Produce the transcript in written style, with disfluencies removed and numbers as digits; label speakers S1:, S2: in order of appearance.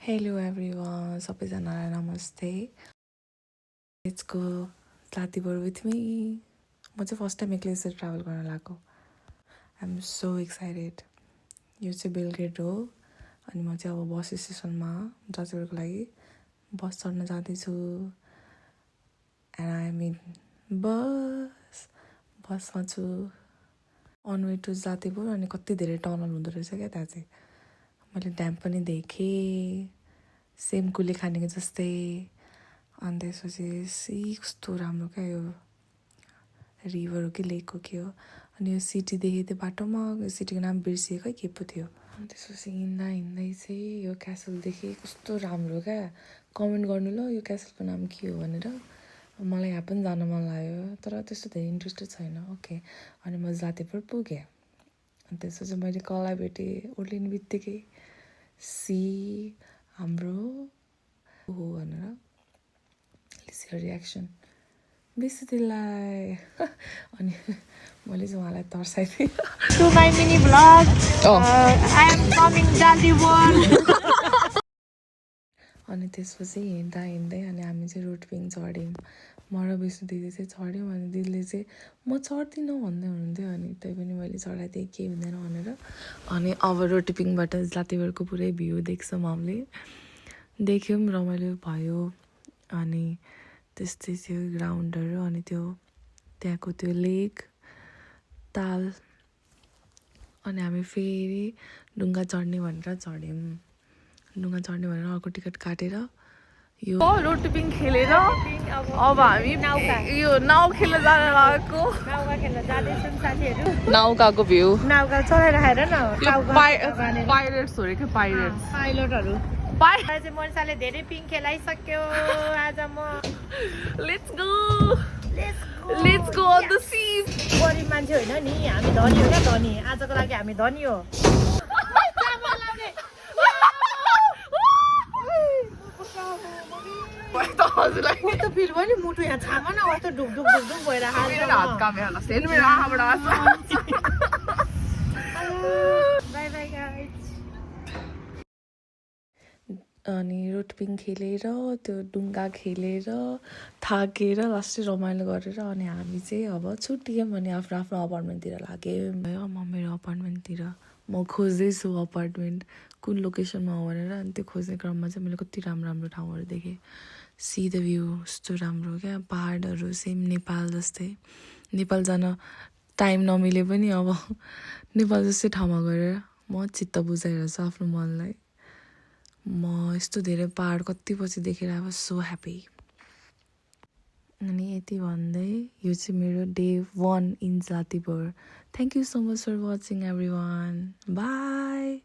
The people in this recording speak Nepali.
S1: Hello everyone, सबैजनालाई नमस्ते. Let's go Zlatibor with me. म चाहिँ फर्स्ट टाइम एक्लै यसरी ट्राभल गर्न लागेको. I'm so excited. यो चाहिँ बेलग्रेड हो अनि म चाहिँ अब बस स्टेसनमा जतिबेरको लागि बस चढ्न जाँदैछु. And I'm in बसमा छु. On way to Zlatibor अनि कति धेरै टनल हुँदो रहेछ क्या त्यहाँ चाहिँ. मैले ड्याम पनि देखेँ सेम कुले खानेको जस्तै. अनि त्यसपछि कस्तो राम्रो क्या यो रिभर हो कि लेक हो के हो. अनि यो सिटी देखेँ त्यो बाटोमा. यो सिटीको नाम बिर्सिएँ खै के पो थियो. अनि त्यसपछि हिँड्दा हिँड्दै चाहिँ यो क्यासल देखेँ कस्तो राम्रो क्या. कमेन्ट गर्नु ल यो क्यासलको नाम के हो भनेर. मलाई यहाँ पनि जान मन लाग्यो तर त्यस्तो धेरै इन्ट्रेस्टेड छैन. ओके अनि म जातिपुर पुगेँ. अनि त्यसपछि मैले कसलाई भेटेँ ओर्लिने बित्तिकै सी हाम्रो हो भनेर लिसी रियाक्सन बेसी त्यसलाई. अनि मैले चाहिँ उहाँलाई तर्साइदिएँ.
S2: To my mini vlog. I am coming Zlatibor.
S1: अनि त्यसपछि हिँड्दा हिँड्दै अनि हामी चाहिँ रोटपिङ चढ्यौँ. म र विष्णु दिदी चाहिँ चढ्यौँ. अनि दिदीले चाहिँ म चढ्दिनँ भन्दै हुनुहुन्थ्यो. अनि त्यही पनि मैले चढाइदिएँ केही हुँदैन भनेर. अनि अब रोटपिङबाट जातिबरको पुरै भ्यू देख्छौँ हामीले. देख्यौँ रमाइलो भयो. अनि त्यस्तै थियो ग्राउन्डहरू. अनि त्यो त्यहाँको त्यो लेक ताल. अनि हामी फेरि ढुङ्गा चढ्ने भनेर चढ्यौँ. ढुङ्गा चढ्ने भनेर अर्को टिकट काटेर यो रोटपिङ खेलेर अब हामी यो नाउ खेल्न जान लागेको.
S2: नाउका खेल्न जाँदैछौँ साथीहरू.
S1: नाउकाको भ्यू
S2: नाउका चढाइराखेर न
S1: पाइरेट्स हो रे क्या.
S2: पाइलटहरू चाहिँ मर्साले धेरै पिङ खेलाइसक्यो. आज म
S1: let's go on the sea.
S2: गरिब मान्छे होइन नि हामी धनी हो क्या. धनी आजको लागि हामी धनी हो. कस्तो फिल भयो नि मुटु यहाँ छामा न कस्तो ढुकढुक ढुकढुक भइरहेको. By by guys.
S1: अनि रोटपिङ खेलेर त्यो ढुङ्गा खेलेर थाकेर लास्टै रमाइलो गरेर अनि हामी चाहिँ अब छुट्टियौँ. अनि आफ्नो आफ्नो अपार्टमेन्टतिर लाग्यौँ. म मेरो अपार्टमेन्टतिर म खोज्दैछु अपार्टमेन्ट कुन लोकेसनमा हो भनेर. अनि त्यो खोज्ने क्रममा चाहिँ मैले कति राम्रो राम्रो ठाउँहरू देखेँ. सी द भ्यू कस्तो राम्रो क्या. पहाडहरू सेम नेपाल जस्तै. नेपाल जान टाइम नमिले पनि अब नेपाल जस्तै ठाउँमा गएर म चित्त बुझाइरहेको छु आफ्नो मनलाई. म यस्तो धेरै पहाड कति पछि देखेर आई वाज सो ह्याप्पी. अनि यति भन्दै यो चाहिँ मेरो day 1 in Jatipur. Thank you so much for watching everyone. By.